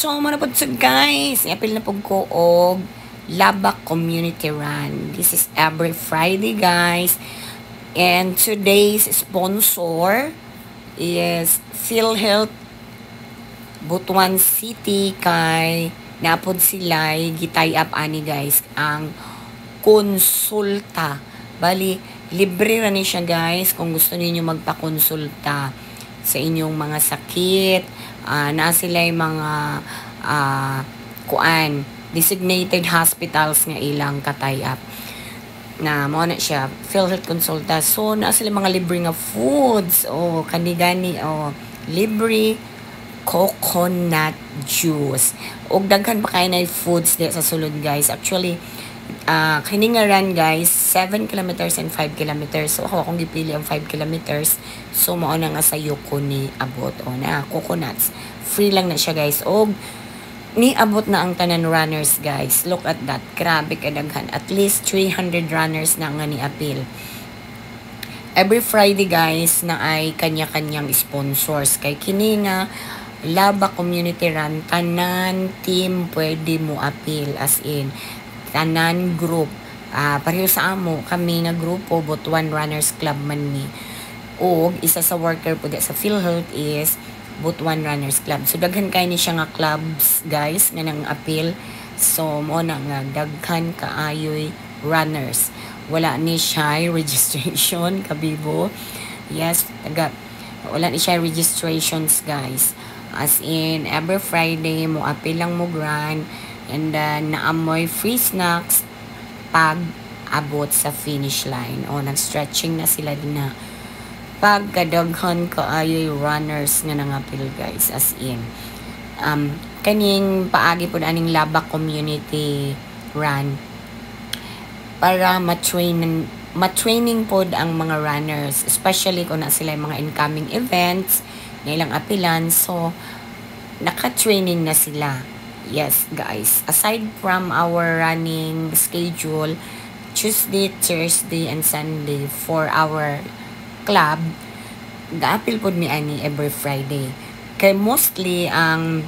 So, mao na pod so guys, iapil na pud ko og Labak Community Run. This is every Friday, guys. And today's sponsor is PhilHealth Butuan City kay naa pod sila gi-tie up ani, guys, ang konsulta. Bali, libre ra ni siya, guys, kung gusto ninyo magpakonsulta sa inyong mga sakit. Naa sila mga kuan, designated hospitals nga ilang ka-tie up na mao na siya PhilHealth Konsulta. So naa sila mga libre nga foods o kani gani o libre coconut juice ug daghan pa kay na foods di sa sulod, guys. Actually, kini nga run, guys, 7 kilometers and 5 kilometers. So ako, akong gipili ang 5 kilometers. So mao na nga sayo ko ni abot o na coconuts, free lang na siya, guys, og niabot na ang tanan runners, guys. Look at that. Grabe kadaghan. At least 300 runners na nga ni-apil. Every Friday, guys, na ay kanya-kanyang sponsors. Kay kini nga Laba Community Run, tanan team pwede mo apil, as in tanan group. Pareho sa amo, kami nga grupo, Butuan Runners Club man ni. Og isa sa worker po sa PhilHealth is Butuan Runners Club. So daghan kay ni siya nga clubs, guys, nga nang apil. So mo na nga daghan kaayoy runners. Wala ni siya registration, kabibo. Yes, taga wala ni siya registrations, guys. As in every Friday mo apil lang mo run and then naamoy free snacks pag abot sa finish line. O nag-stretching na sila din na pagkadaghan kaayoy runners nga nangapil, guys, as in. Kaning paagi pod aning Labak Community Run para ma-training pod ang mga runners, especially kung na sila yung mga incoming events na ilang apilan, so naka-training na sila. Yes, guys, aside from our running schedule Tuesday, Thursday and Sunday for our club, gaapil pod mi ani every Friday kay mostly ang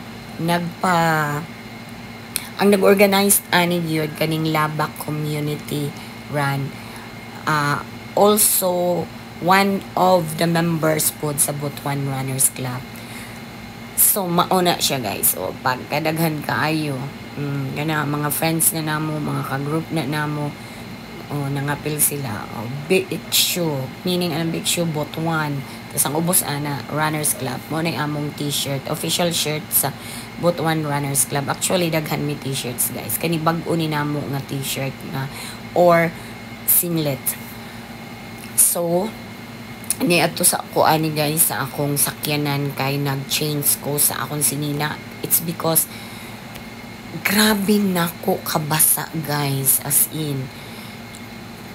nag-organize ani gyud kaning Labak Community Run, also one of the members pod sa Butuan Runners Club. So mauna siya, guys. O pagkadaghan kaayo, kana mga friends na namo, mga ka-group na namo, o nangapil sila. O big shoe, meaning ang big shoe Butuan. Tapos ang ubos ana Runners Club. Mo na among t-shirt, official shirt sa Butuan Runners Club. Actually, daghan mi t-shirts, guys. Kani bag-o ni namo nga t-shirt nga or singlet. So ni adto sa ako ani, guys, sa akong sakyanan kay nag-change ko sa akong sinina. It's because grabe nako kabasa, guys, as in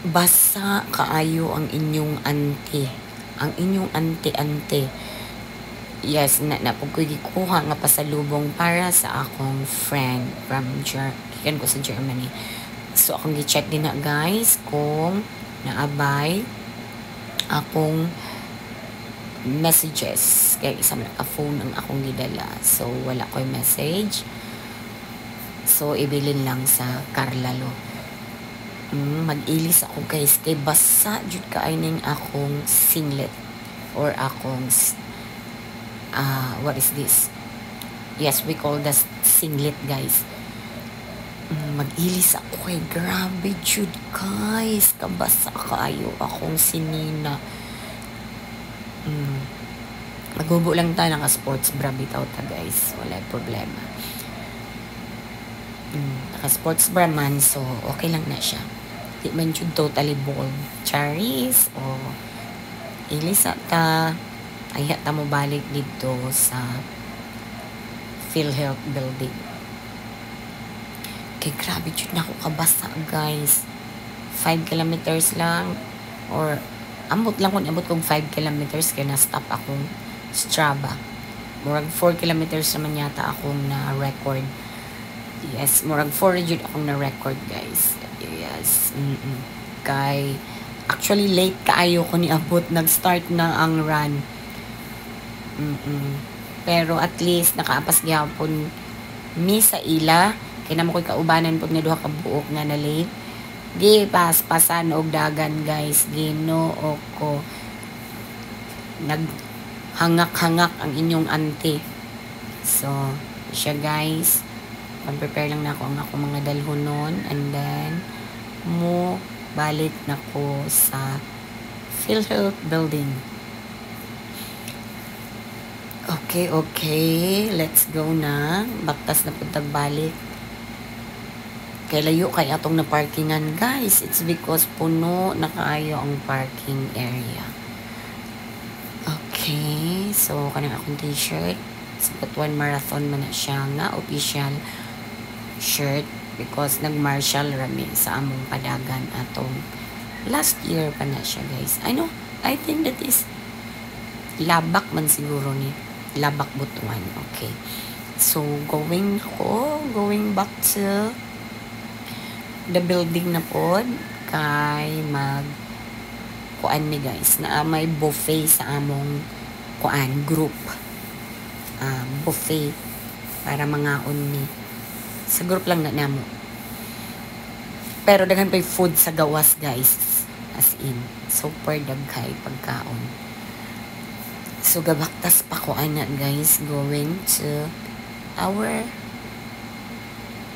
basa kaayo ang inyong auntie, ang inyong auntie-auntie. Yes, na pud ko gikuha nga pasalubong para sa akong friend from gikan ko sa Germany. So akong gi-check din na, guys, kung naabay akong messages kay isa man ka phone ang akong gidala. So wala ko'y message, so ibilin lang sa Carlalo. Mag-ilis ako, guys, kay basa jud kaay ning akong singlet or akong what is this? Yes, we call that singlet, guys. Mag-ilis ako kay grabe jud, guys, kabasa kaayo akong sinina. Maghubo lang tayo, naka sports bra bitaw ta, guys. Wala problema. Naka sports bra man, so okay lang na siya. Di man jud totally bald. Charis o ilis ta, ayha ta mo balik dito sa PhilHealth building. Kay grabe jud na ako kabasa, guys. 5 kilometers lang or ambot lang kung ambot kog 5 kilometers kay na-stop akong Strava. Murag 4 kilometers naman yata akong na-record. Yes, murag 4 jud akong na-record, guys. Yes. Kay actually late kaayo ko niabot, nag-start na ang run. Pero at least nakaapas gyapon. Mi sa ila kay namo ko'y kaubanan pud nga duha ka buok nga na late. Gi paspasan og dagan, guys. Ginoo ko. Naghangak-hangak ang inyong auntie. So, siya, guys. Pag-prepare lang na ako ang ako mga dalhonon and then mo balik na ko sa PhilHealth building. Okay. Let's go na. Baktas na pud balik. Kay layo kay atong na parkingan, guys. It's because puno na kaayo ang parking area. Okay. So, kanang akong T-shirt. Sa Butuan Marathon man na siya nga official shirt because nag-marshal rami sa among padagan atong last year pa na siya, guys. I know, I think that is Labak man siguro ni. Labak Butuan. Okay. So, going ako, going back to the building na pod kay mag kuan mi, guys, na may buffet sa among kuan group, buffet para mangaon mi sa group lang na namo, pero daghan pa'y food sa gawas, guys, as in super daghay pagkaon. So gabaktas pa ko ana, guys, going to our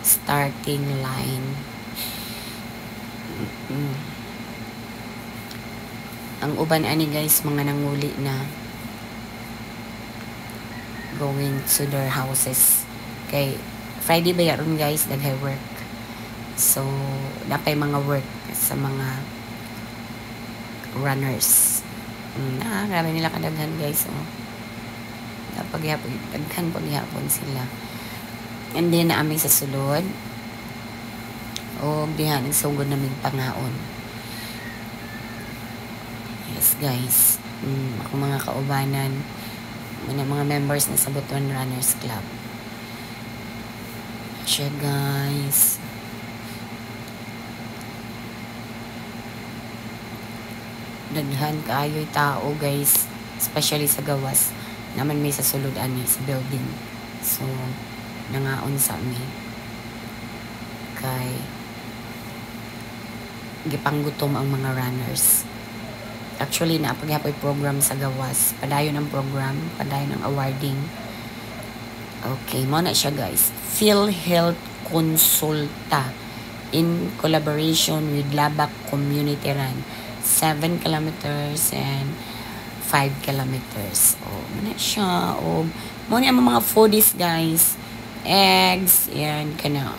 starting line. Ang uban ani, guys, mga nanguli na, going to their houses kay Friday ba yaron, guys, daghay work. So napay mga work sa mga runners. Ah, grabe nila kadaghan, guys, oh. Paghihapon, daghan paghihapon sila. And then na sa sulod o diha nagsugod naming pangaon. Yes, guys. Ako mga kaubanan, mga members na sa Butuan Runners Club. Siya, guys. Daghan kaayo'y tao, guys. Especially sa gawas. Naman may sa sulod ani sa building. So, nangaon sa mi. Kay gipanggutom ang mga runners. Actually, naapaghapoy program sa gawas. Padayon ang program, padayon ang awarding. Okay, mo na siya, guys. PhilHealth Konsulta in collaboration with Labak Community Run. 7 kilometers and 5 kilometers. Oh, mo na siya. Oh, mo ni ang mga foodies, guys. Eggs, yan, kana.